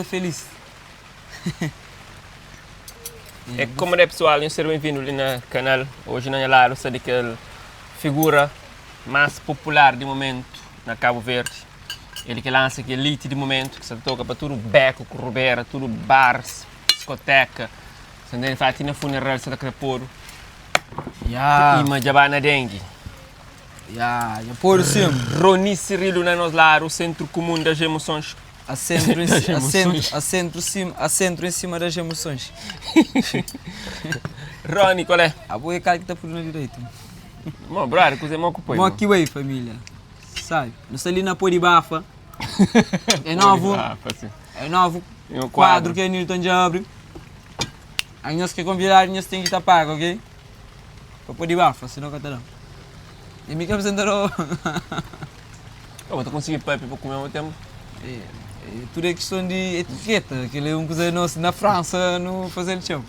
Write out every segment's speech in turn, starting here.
Feliz. É como é pessoal, nhos ser bem-vindo li na canal. Hoje na nha lado sta di kel figura mais popular di momento na Cabo Verde. Ele que lança kel hit di momento que sta toca pa tudo beco, ku rubera, tudo bars, discoteca. Sa ntende fala ti na funeral sa ta kre podu. Ya, Ima dja ba na dengue. ya, dja podu sim. Rony Cirilo na nos lado, centro comum das emoções. Acentro em, Das acentro, emoções. acentro, sim, acentro em cima das emoções. Rony, qual é? Abo é kal ki ta pudu na direita. Mo, brother, kuze mo ku poi? Mo mo? ki way, família. Sabe? Nu sta li na Pó di Bafa. É novo, Bafa, sim. é novo É um quadro quadro. que Anilton já abre. Aí nós que é convidado, nós tem que estar pago, ok? Pa Pó di Bafa, senão ka ta da. E mi que apresentador. Eu vou conseguir papi para comer ao mesmo tempo. É, é, tudo é questão de etiqueta. Aquilo é uma coisa nossa na França, no fazer chão.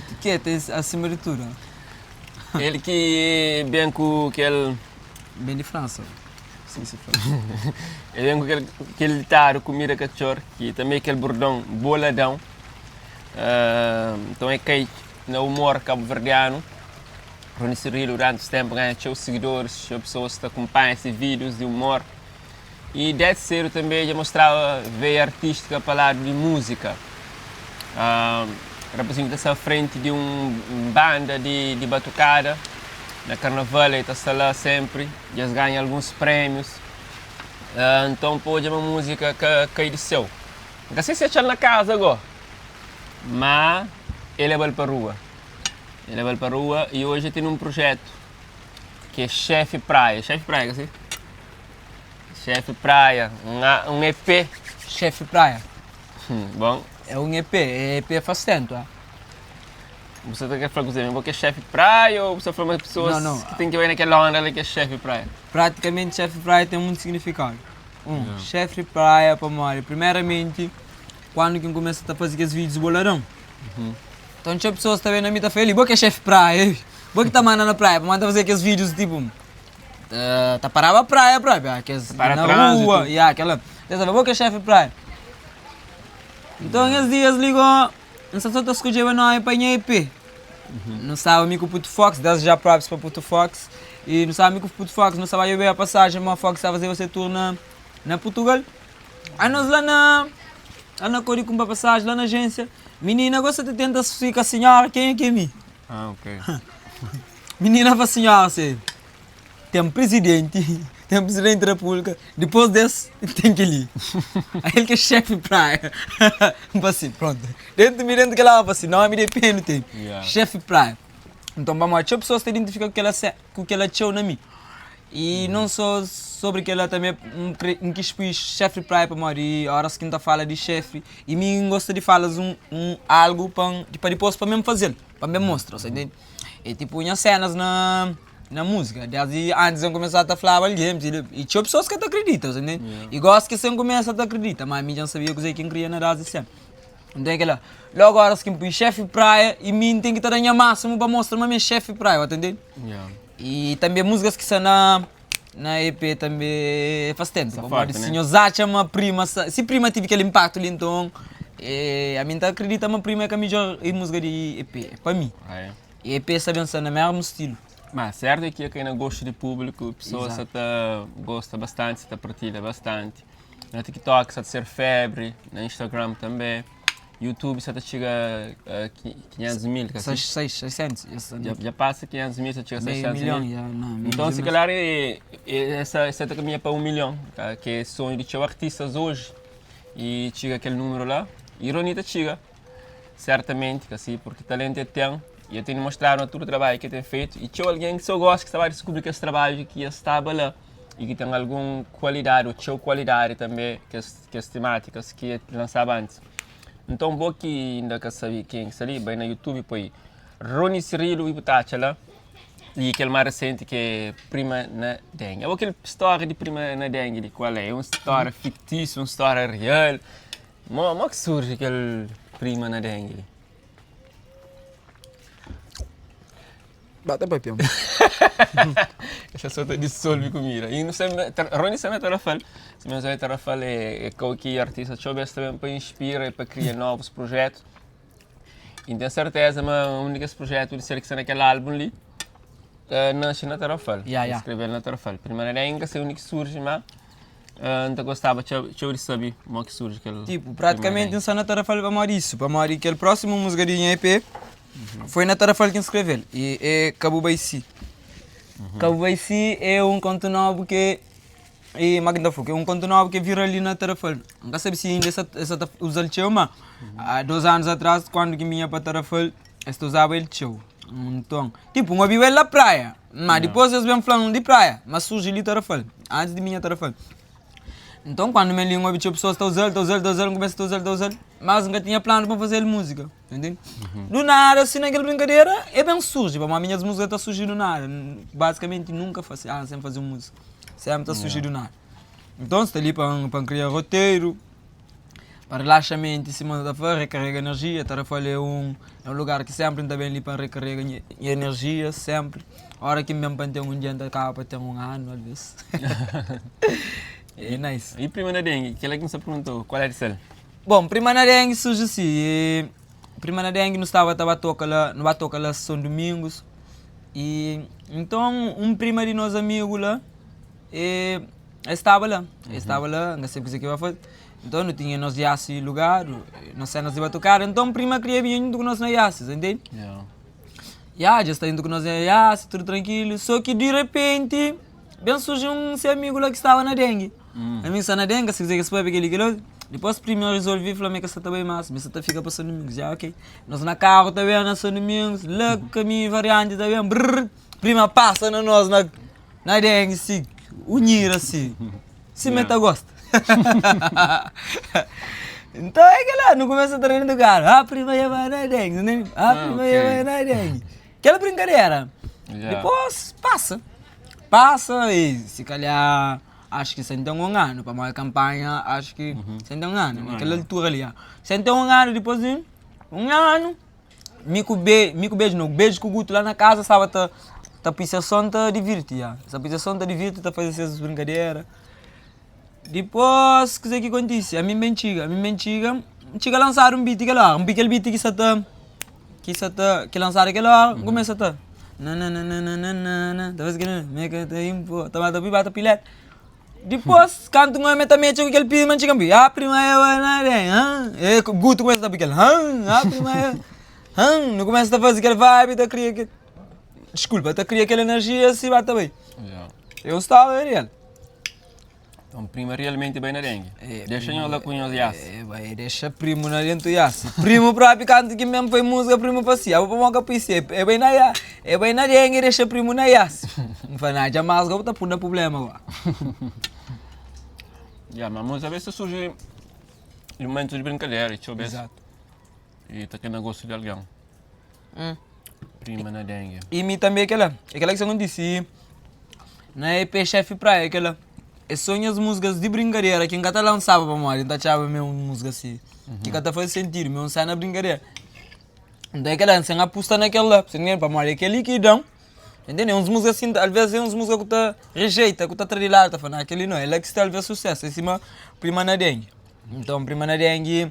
Etiqueta é acima de tudo. Ele que vem com aquele. Bem de França. Sim, sim, França. Ele vem com aquele, aquele ditado comida cachorro, que também aquele bordão boladão. Ah, então é que no humor cabo-verdiano, Rony Cirilo durante esse tempo ganha seus seguidores, seus pessoas que acompanham esses vídeos de humor. E desde cedo também já mostrava veia artística para lado de música. Ah, representa-se à frente de uma banda de, de batucada na Carnaval, ele está lá sempre, e eles ganham alguns prêmios. Ah, então pode uma música que cai do céu. Não sei se é na casa agora, mas ele é para a rua. Ele é para a rua e hoje tem um projeto que é Chefe Praia. Chefe Praia, assim? Chefe Praia, um, A- um EP. Chefe Praia. Bom, É um EP, é EP faz tempo, ah. você tá quer falar com você, que é chefe praia ou você fala uma pessoas Não, não. que tem que ver naquela onda ali que é chefe praia? Praticamente, chefe praia tem muito significado. Um, chefe praia para morrer. Primeiramente, quando que começa a fazer aqueles vídeos bolarão. Então tinha pessoas também na minha feliz, boa que é chefe praia, boa que tá mandando na praia, manda fazer aqueles vídeos tipo tá, tá parava a praia própria, aqueles Para na trânsito. rua, e aquela, você sabe, boa que é chefe praia. Então esses dias ligou, não sei se eu tô escolhendo não, para EP. Não sabe amigo Puto Fox, dá já props para Puto Fox. E não sabe amigo Puto Fox, não sabe eu a passagem, mas Fox estava fazer você tour na, na Portugal. Aí nós lá na. Lá na Cori com a passagem, lá na agência. Menina, gosta de tentar ficar a senhora, quem é que é mim? Ah, ok. Menina para a senhora, assim, tem um presidente, tem um presidente da república, depois desse, tem que ir. Aí ele que é chefe praia. assim, pronto. Dentro de mim, dentro que lá, assim, não me depende, tem. Yeah. Chefe praia. Então, vamos lá, tinha pessoas que identificam com que ela, se- com que ela tinha na mim. E não só sobre que ela também um, cre- um quis pôr chefe praia para morrer, horas que não fala de chefe, e mim gosta de falar um, um algo para para depois para mesmo fazer, para mesmo mostrar, você entende? E tipo, tinha cenas na, na música, desde antes eu começar a falar alguém, e, e tinha pessoas que até acreditam, você entende? E gosto que você começa a acreditar, mas a mim já não sabia que quem queria na raça sempre. Então é aquela, logo horas que põe chefe praia e mim tem que estar na máximo para mostrar mas minha chefe praia, entende? Yeah. E também músicas que são na, na EP também faz tempo. Como forte, disse, né? senhor Zacha, uma prima, se prima tive aquele impacto ali, então eh, a mim tá acredita uma prima é que a melhor música de EP, para mim. Ah, é. E EP está pensando no mesmo estilo. Mas certo é que aqui no gosto de público, pessoas Exato. tá gosta bastante, tá partilha bastante. Na TikTok está a ser febre, na Instagram também. YouTube só chega a 500 mil, que assim. 6, 6, 600. esse- já, já passa 500 mil, só chega a Meio 600 milhão, mil. já, não, meio Então, se milhão. calhar, é, é, essa, essa caminha para um milhão, tá? que é sonho de teu artistas hoje. E chega aquele número lá, e Ronita chega, certamente, que assim, porque talento é tem, e eu tenho mostrado todo o trabalho que tem feito, e tinha alguém que só gosta, que estava a descobrir que esse trabalho que estava lá, e que tem alguma qualidade, ou tinha qualidade também, que as, que as temáticas que lançava antes. Então, vou que ainda que sabe quem que ali, bem na YouTube, põe Rony Cirilo e Butacha lá, e aquele mais recente que é Prima na Dengue. É aquela história de Prima na Dengue, de qual é? É uma história fictícia, uma história real. Mo, mo que surge aquele Prima na Dengue? Ba ta papia. Essa só ta dissolve comida. E não sei, Rony também Tarrafal. Se mesmo é Tarrafal é, é kau que artista txeu bes também para inspira e para criar novos projetos. E tenho certeza, mas um desses projetos de ser que está naquele álbum ali, nasce na Tarrafal. Yeah, yeah. Escrever na Tarrafal. Primeiro ainda que é o único que surge, mas não gostava txeu de saber como é que surge aquele. Tipo, praticamente só na Tarrafal para morrer isso. Para morrer aquele próximo música de EP foi na Tarrafal que escreveu. E é Cabo Baici. Cabo Baici é um conto novo que e Magda Fogo, é um conto novo que vira ali na Tarrafal. Nunca sabe se ainda essa essa usa o tcheu, mas há 2 anos atrás, quando que vinha para Tarrafal, este usava ele tcheu. Então, tipo, uma viu ele na praia, mas depois eles vêm falando de praia, mas surge ali Tarrafal, antes de minha Tarrafal. Então, quando me li uma bicho, pessoas estão usando, estão usando, estão usando, começa a usar, estão usando, mas nunca tinha plano para fazer música, entende? Do nada, assim, naquela brincadeira, é bem surge, mas minhas músicas estão surgindo do nada. Basicamente, nunca faço, sempre fazer música, sempre está surgindo do nada. Então, está ali para criar roteiro, para relaxamento em cima da feira, recarrega energia. Tarrafal é um lugar que sempre está bem ali para recarregar energia, sempre. A hora que mesmo para ter um dia, acaba para ter um ano, às vezes. É nice. E Prima na Dengue, aquela que você perguntou, qual é de ser? Bom, Prima na Dengue surge assim. E Prima na Dengue não estava toca lá, não toca lá São Domingos. E então um primo de nós amigo lá e, estava lá. Estava lá, não sei o que vai fazer. Então não tinha nós iasse lugar, não sei nós ia tocar. Então prima queria vir junto com nós na iasse, entende? Yeah. Yeah, já está indo com nós na iasse, tudo tranquilo. Só que de repente, bem surgiu um seu amigo lá que estava na dengue. Amigo está na dengue, se quiser que se pode aquele aquele. Depois primeiro resolvi, falei que está bem massa, mas está fica para São Domingos, já ok. Nós na carro também, na São Domingos, lá caminho variante também, brrr, prima passa na nós na dengue, assim, unir assim. Se meta gosta. Então é que lá, não começa a treinar do carro. Ah, prima já vai na dengue, né? Ah, prima já vai na dengue. Aquela brincadeira. Depois passa. Passa e se calhar acho que sem ter um ano, para uma campanha, acho que sem ter um ano, naquela altura ali. Sem ter um ano, depois de um ano, mico be, mico beijo não, beijo com o Guto lá na casa, sabe, tá, tá pisação tá divirte, já. Essa pisação tá divirte, tá fazendo essas brincadeiras. Depois, que que acontece? A mim bem chiga, a mim bem chiga, chiga lançar um beat aquela hora, um aquele beat que está que está que lançaram aquela hora, começa a tá. Na na na na na na na na, talvez que não, me que tá impo, tá tá bata pilete. Depois, canto um meta mete com aquele pima, chiga, ah, prima eu na ah, e Guto começa a aquele, ah, prima eu, ah, não começa a fazer aquele vibe, tá cria aquele, desculpa, tá cria aquela energia assim, bata bem. Eu estava ele. Então, prima realmente bem na dengue. É, Deixa eu lá com os yas. É, vai, deixa primo na dentro yas. Primo próprio canta que mesmo foi música, primo fazia. Eu vou para uma é bem na ya, é bem na dengue, deixa primo na yas. Não faz nada, jamais vou tá pondo problema agora. Yeah, mas muitas vezes surge em momentos de brincadeira, deixa eu ver. Exato. E tá querendo gosto de alguém. Prima na dengue. E mim também aquela que você não disse, na EP Chefe Praia, aquela. É só as músicas de brincadeira que nunca lançava para morrer, então achava mesmo música assim. Que nunca faz sentido, mesmo sai na brincadeira. Então é aquela, você aposta naquela lá, você ninguém para morrer, aquele líquidão. Entendeu? Uns músicas assim, às vezes é uns músicas que tá rejeita, que tá trilhada, tá falando, aquele não, ele é que está às sucesso, em cima Prima na Dengue. Então, Prima na Dengue,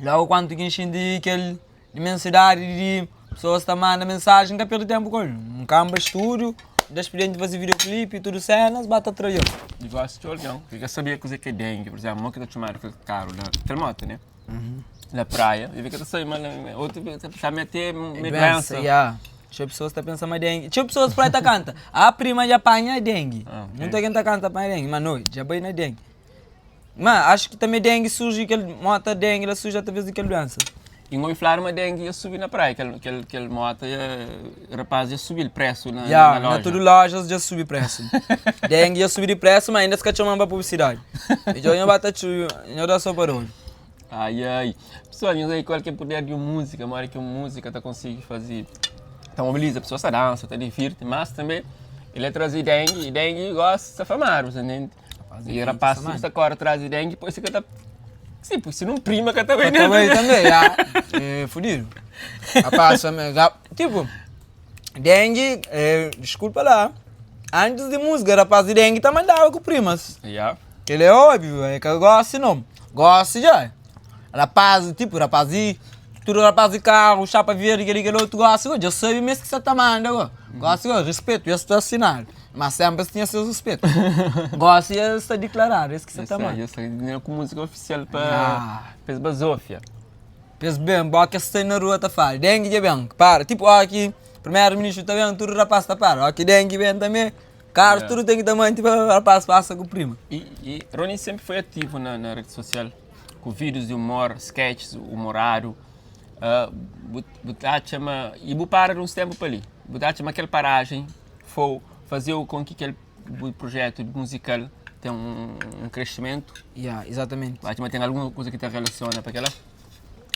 logo quando que entendi aquele imensidade de pessoas que mandam mensagem, nunca perdo tempo com ele. Um campo estúdio, despedindo de fazer videoclipe, tudo cenas, bate atrás. E gosto de alguém. Fica sabia coisa que é dengue, por exemplo, uma que tá chamando aquele carro da aquele moto, né? Na praia, e fica assim, mas outro também até me doença. Yeah. Tinha pessoas que tá pensando mais dengue. Tinha pessoas que tá canta. A prima já apanha dengue. Ah, ok. Muita gente tá canta apanha dengue, mas não, já vai na dengue. Mas acho que também dengue surge, aquele mota dengue, ela surge através daquela doença. E não falar uma dengue ia subir na praia, aquele moto, ia, rapaz ia subir preço Yeah, na na loja. tudo lojas já subi preço. Dengue já subi de preço, mas ainda se chamando para publicidade. Então eu bato eu dou só para olho. Ai, ai. Pessoal, não sei qual que é o poder de uma música, uma hora que uma música tá consegue fazer. Tá mobiliza, a pessoa se dança, tá divirte, mas também ele é trazer dengue, e dengue gosta de famar, você entende? E o rapaz se agora traz dengue, depois fica tá. Sim, porque se não prima que também, né? Também, também, já. É fudido. Rapaz, também, já, tipo, Dengue, eh, desculpa lá. Antes de música, rapaz de dengue tá mandava com primas. Yeah. Que ele é óbvio, é que eu gosto não. Gosto já. Rapaz, tipo, rapaz de. Tudo rapaz de carro, chapa verde, aquele, aquele outro gosta, já sabe mesmo que você tá manda, agora. Gosta, respeito, já está assinado. Mas sempre tinha seu respeito. Gosta e está declarado, esse que você tá manda. Essa é com música oficial para Ah. para Basófia. Pensa bem, bota que na rua tá fala, dengue já bem, para. Tipo, ó, aqui, primeiro-ministro tá bem, tudo rapaz tá para. Ó, aqui dengue bem também, carros, Yeah. tudo tem que também, tipo, rapaz passa com o primo. E Rony sempre foi ativo na, na rede social, com vídeos de humor, sketches, humorado. Uh, chama e bu para uns tempo para ali. Buta chama aquela paragem foi fazer com que aquele projeto musical tenha um crescimento. Yeah, exatamente. Mas tem alguma coisa que te relaciona para aquela?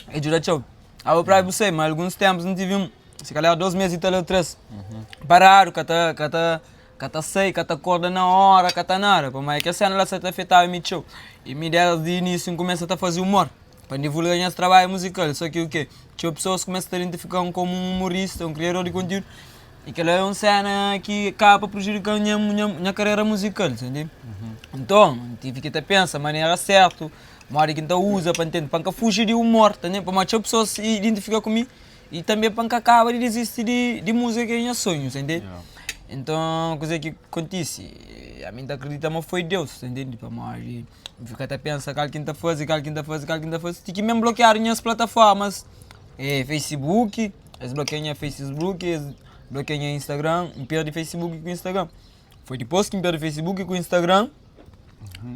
É jura tchau. Ah, vou para você, mas alguns tempos não tive um, se calhar 2 meses e tal ou 3. Parado, cata, cata, cata sei, cata acorda na hora, cata nada. Pô, mas é que a cena lá se afetava me tchau. E me desde início começa a fazer humor. Para divulgar esse trabalho musical. Só que o quê? Tinha pessoas que começam a te identificar como um humorista, um criador de conteúdo. E aquela é uma cena que acaba prejudicando a minha carreira musical, entendeu? Então, tive que te pensar, maneira certa, modo que então usa para entender, para nunca fugir de humor, entendeu? Para mais pessoas se identificam comigo e também para nunca acaba de desistir de música que é meu sonho, entendeu? Yeah. Então, coisa que acontece, a mim acredita, mas foi Deus, entende? Para mais, fica até pensar que alguém está fazendo, que alguém está fazendo, que alguém está fazendo, tinha que mesmo bloquear minhas plataformas, é, Facebook, eles bloqueiam Facebook, eles bloqueiam Instagram, perdi Facebook com Instagram. Foi depois que me perdi Facebook com Instagram,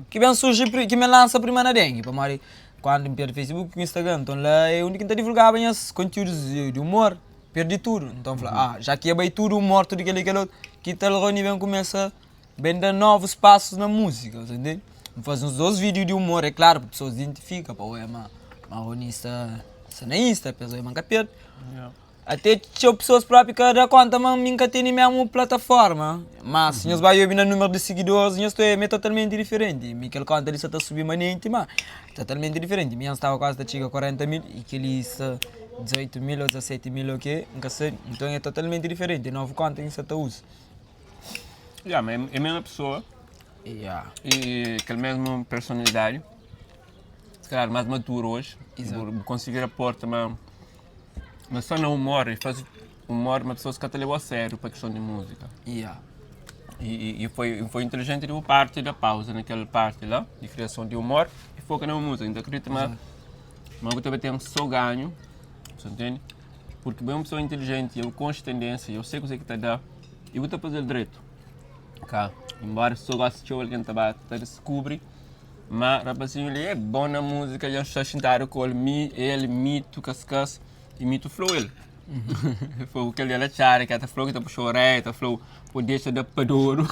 que bem surge, que me lança a primeira dengue, para mais, quando me perdi Facebook com Instagram, então lá é onde que divulgava meus conteúdos de humor, perdi tudo. Então falei, ah, já que é bem tudo humor, tudo aquele, aquele outro, que tal Rony bem começa bem dar novos passos na música, entendeu? Fazer uns dois vídeos de humor, é claro, para pessoas identificam, pá, ué, mas Rony está na Insta, a pessoa é manca perde. Yeah. Até tinha pessoas próprias que dá conta, mas nunca tem mesmo plataforma. Mas se nós vai ouvir no número de seguidores, nós é totalmente diferente. Miquel conta ali só está subindo manente, mas totalmente diferente. Minha estava quase a chegar a 40 mil e que ele está 18 mil ou 17 mil, ok? Nunca sei. Então é totalmente diferente. Novo conta em só usa. Yeah, mas é a mesma pessoa e aquela mesma personalidade. Se calhar mais maduro hoje. Exato. Conseguir a porta, mas só no humor, e faz humor, uma pessoa se calhar levou a sério para a questão de música. E foi inteligente de uma parte da pausa naquela parte lá, de criação de humor, e foca na música. Então acredito, mas eu também tenho só ganho, você entende? Porque bem uma pessoa inteligente, eu conheço tendência, eu sei o que está a dar, e vou fazer direito. Cá, embora só goste de alguém tá tá descobre, mas rapazinho ele é bom na música, ele está sentado com ele, ele mito, cascas, e mito flow ele. Foi o que ele era chara, que até falou que tá puxou orelha, tá falou, pô, deixa da padouro.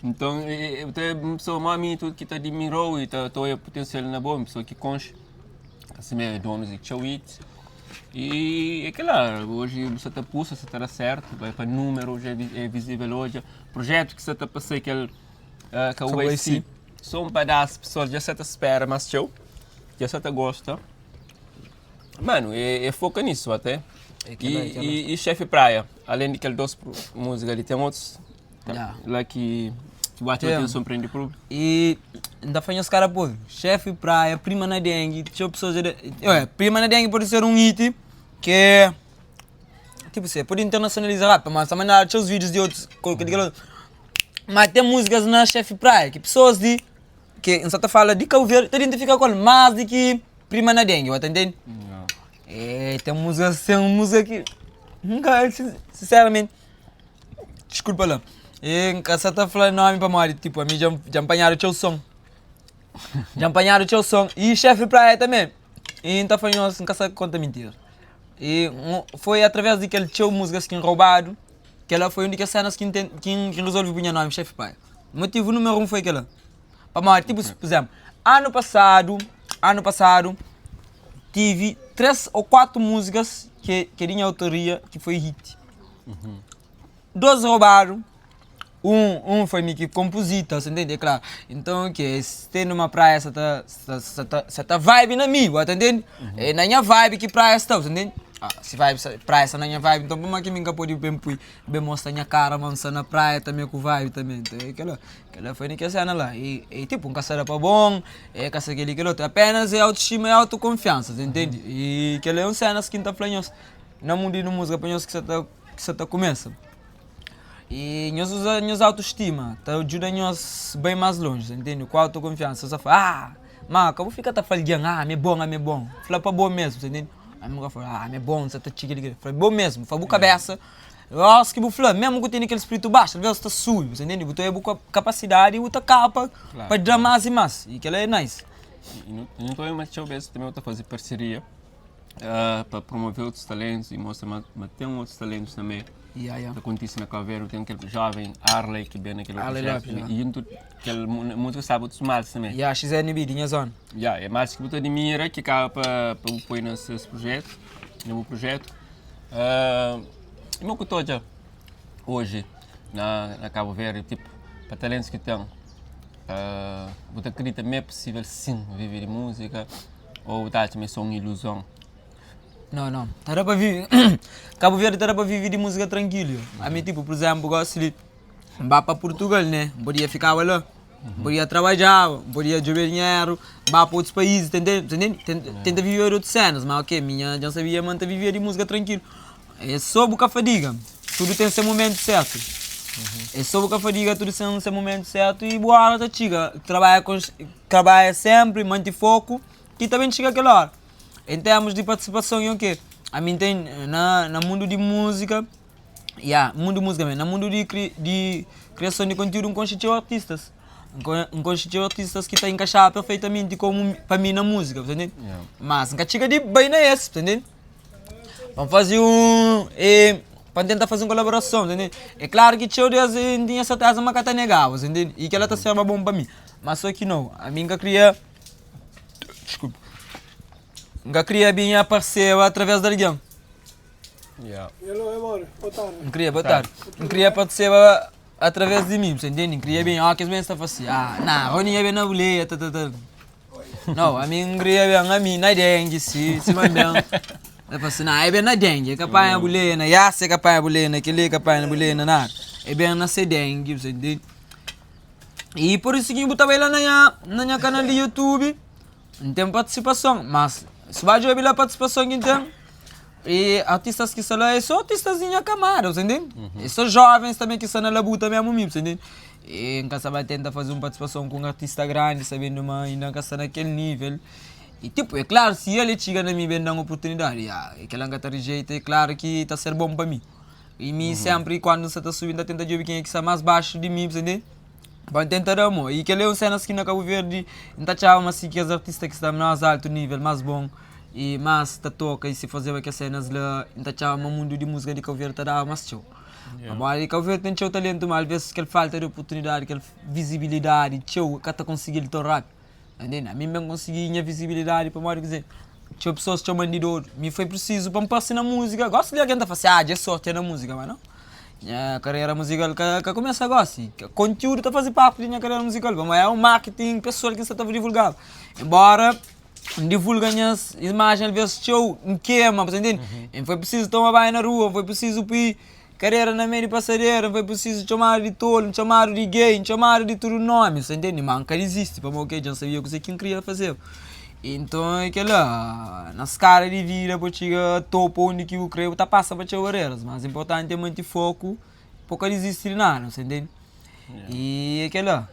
Então, eu tenho uma pessoa mais mito que te admirou e tá tô potencial na boa, uma pessoa que conche, assim mesmo, donos de chauit. E é claro, hoje você tá puxa, você tá certo, vai para número, hoje é visível hoje. Projeto que você tá passando aquele que o YC, só um pedaço, pessoas já se espera, mas show, já se gosta. Mano, é foca nisso até. E Chefe Praia, além de aquele dois música ali, tem outros lá que bate a atenção prende público. E ainda foi os caras, pô, Chefe Praia, Prima na Dengue, tinha pessoas. Ué, Prima na Dengue pode ser um hit que é. Tipo, você pode internacionalizar rápido, mas também tinha os vídeos de outros. Mas tem músicas na Chefe Praia que pessoas de. Que em certa fala de Cabo Verde, te identifica com mais do que Prima na Dengue, tá entendendo? É, tem música que. Nunca, sinceramente. Desculpa lá. E em casa tá falando nome para morrer, tipo, a mim já apanharam o teu som. Já apanharam o teu som. E Chefe Praia também. E então foi nós, em casa conta mentira. E foi através daquele teu músicas que roubado, que ela foi a única cena que resolve o nome, Chefe Praia. Motivo número 1 foi aquela. Para morrer, tipo, por exemplo, ano passado, tive três ou quatro músicas que tinha autoria que foi hit. Dois roubaram, um foi me que composita, você entende? É claro. Então, que se tem numa praia, você tá vibe na minha, tá entende? É na minha vibe que praia está, você entende? Ah, si vibe sa, praia sta na nha vibe, nton pamodi ki mi nka pode ben pui, ben mostra nha kara ma N sta na praia tanbe ku vibe tanbe. Nton é kel-la, kel-la foi na kel sena la. I, i tipu, N ka sta da pa bon, e ka sta kel-li kel otu, apenas é autostima i autokonfiansa, sa ntende? I kel-la é un senas ki N ta fla nhos na mundu di múzika pa nhos ki sa ta, ki sa ta kumesa. I nhos uza nhos autostima ta djuda nhos bai más lonji, sa ntende? Ku autokonfiansa, sa fla, ah, ma ka bu fika ta fla algen, ah, ami é bon, ami é bon, fla pa bo mesmu, sa ntende? Ami ka fla, ami é bon, sa ta txiga di kel-li, fla bo mesmu, fla bu kabesa, óras ki bu fla, mesmu ku tene kel spritu baxu, alvês ta subi, bu ta ntende? Bu ta oja bu kapasidadi i bu ta kaba pa da más i más, i kel-la é nice. I nu ta obi ma txeu bês tanbê bu ta faze parseria pa promove otus talentus i mostra ma ten otus talentus tanbê ta kontise na Cabo Verde, ten kel joven Arley ki ben na kel otu projetu i djuntu kel múzika staba otus malis tanbê. Ya, XNB di nha zona. Ya, é malis ki bu ta admira ki kaba pa bu poi na ses projetu, na bu projetu. I mo ku ta odja oji na Cabo Verde, tipo, pa talentus ki ten, bu ta kridita ma é posível sin vive di múzika ô bu ta atxa ma é só un iluzon? Não, não. Ta da pa vive. Cabo Verde ta da pa vive di música tranquilo. Ami tipo, por exemplo, gosto de N ba pa Purtugal, né? N podia fikaba la, N podia trabadjaba, N podia djobe dinheru, ba pa otus país, ta ntende? Ta ntende? Tenta tenta viveba di otus sénas, má ok, mi nha dja N sabia ma N ta vivia di múzika trankilu. É sô bu ka fadiga, tudu ten se momentu sértu. É sô bu ka fadiga, tudu ten se momentu sértu i bu óra ta txiga. Trabadja kons, trabadja sénpri, mante foku ki ta ben txiga kel óra. En termus di partisipason i ok, ami N ten na na mundu di múzika. Ya, mundu múzika mesmu. Na mundu di kri di kriason di kontiúdu N konxe txeu artistas. N kon N konxe txeu artistas ki ta inkaxaba perfeitamenti komu pa mi na múzika, bu ta ntende? Mas N ka txiga di bai na es, bu ta ntende? Pa N faze un e pa N tenta faze un kolaborason, bu ta ntende? É klaru ki txeu di es N tinha serteza ma ka ta negaba, bu ta ntende? I kel-la ta sérba bon pa mi. Má sô ki nau, ami N ka kria, deskulpa, N ka kria binha parseba através di algen. N kria, boa tarde. N kria pa seba através di mi, bu ntende? N kria ben, ó kes ben sta fase, ah, na, Rony é ben na buleia, ta, ta, ta. Nau, ami N kria ben, ami na dengue, si, si ma ben. El fala si, na, é ben na dengue, é ka panha buleia na yasa, é ka panha buleia na keli, é ka panha buleia na nada. É ben na se dengue, bu ntende? I por isu ki bu ta bai la na nha, na nha kanal di youtube, N ten partisipason, mas si ba djobe la partisipason ki N ten, e artistas ki sta la é so artistas di nha kamada, bu ta ntende? É so jovens tanbe ki sta na labuta mesmu mi, bu ta ntende? E N ka sta ba tenta faze un partisipason ku un artista grandi sabendu ma inda N ka sta na kel nivel. I tipu, é klaru si el e txiga na mi ben da-m oportunidadi, ya, kila N ka ta rijeita, é klaru ki ta ser bon pa mi. I mi senpri kuandu N sta ta subi N ta tenta djobe kenha ki sta más baxu di mi, bu ta ntende? Pa N tenta da mo. I kel é un sénas ki na Kabu Verdi N ta atxaba ma si kes artista ki sta na más altu nível, más bon i más ta toka i si fazeba kes sénas la, N ta atxaba ma mundu di múzika di Kabu Verdi ta daba más txeu. Pamodi Kabu Verdi ten txeu talentu, má alvês kel falta di oportunidadi, kel vizibilidadi txeu ka ta konsigi-l ton rápidu. Ntende? Ami N ben konsigi nha vizibilidadi pamodi kuzê? Txeu pesoas txoma-m di dodu. Mi foi prisizu pa N parse na múzika. Gosi li algen ta fla si, ah, dja é sorti é na múzika, má nau. Nha karera muzikal ka kumesa gosi. Kontiúdu ta faze parti di nha karera muzikal pamodi é un marketing pesoal ki N sta ta divulgaba. Enbóra N divulga nhas imajen alvês txeu, N kema, bu ta ntende? N foi prisizu toma banhu na rua, N foi prisizu pui karera na meiu di pasadera, N foi prisizu txomadu di tolu, N txomadu di gay, N txomadu di tudu nomi, bu ta ntende? Ma N ka dizisti pamodi ke dja N sabia kuzê ki N kria fazeba. Inton é kel-la, na skada di vida pa txiga topu undi ki bu kre bu ta pasa pa txeu bareras, mas inportanti é manti foku pa bu ka dizisti di nada, bu ta ntende? I é kel-la.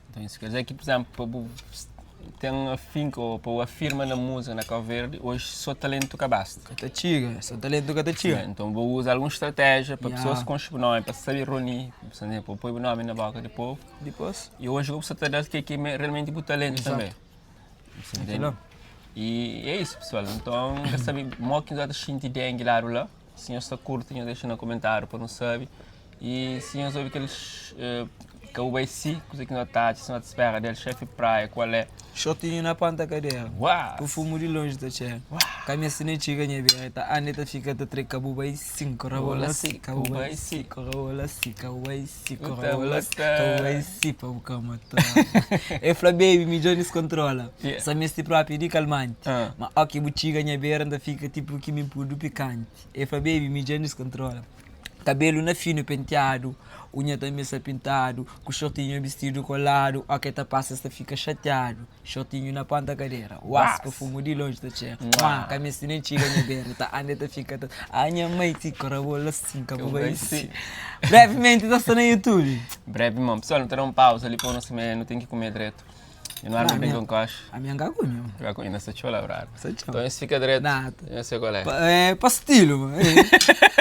Então isso quer dizer que, por exemplo, pa bu ten afinco ou pa bu afirma na música na Cabo Verde, hoje só talento ka basta. Ka ta txiga, só talento ka ta txiga. Então bu usa algum estratégia pa pessoas konxe bu nome, pa sabe Rony, por exemplo, poi bu nome na boca di povo. Dipôs? E hoje bu sta ta da ke ki realmente bu talento também. Entendeu? E é isso pessoal, então nka sabe mo ki nhos ta xinti dengue ladu la, si nhos ta curti nhos dexa na comentário pa nu sabe e si nhos obi kel. Ka bu bai si, kuze ki no ta atxa, si no ta spera del, xefi praia, kual é? Shortinho na ponta kadera. Uau! Ku fumu di lonji ta txera. Ka meste nen txiga nha bera. Ta anda e ta fika ta tre. Ka bu bai si, nkorabola si. Ka bu bai si, nkorabola si. Ka bu bai si, nkorabola si. Ka bu bai si pa bu ka mata. E fla baby mi dja diskontrola. Sa meste propi di kalmanti. Ma oki bu txiga nha bera N ta fika tipu ki mi pudu pikanti. E fla baby mi dja diskontrola. Kabelu na finu penteadu, unha tanbe sta pintadu, ku shortinhu bistidu koladu, oke ta pasa es ta fika xatiadu, shortinhu na ponta kadera, uas ku fumu di lonji ta txera, mua ka meste nen txiga nha bera, ta anda e ta fika ta ah nha mai ti korabola sin ka bu bai si. Brevimenti ta sta na youtube. Brevi mon. Pessoal, nu ta da un pausa li pa nu sime, nu ten ki kume dretu. E nu arma bem com coxa. A minha nka kume. Nka kume, na sta txeu labradu. Sta txeu. Então es fika dretu. Nada. Eu sei qual é. Pa, é pa stilo, mano.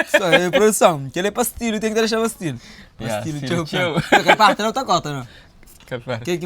Só é produção. Kel é pa stilo, tem que deixar pa stilo. Pa Yeah, stilo, stilo txeu. txeu. Kel parte não tá corta, não. Kel parte. Kel ki.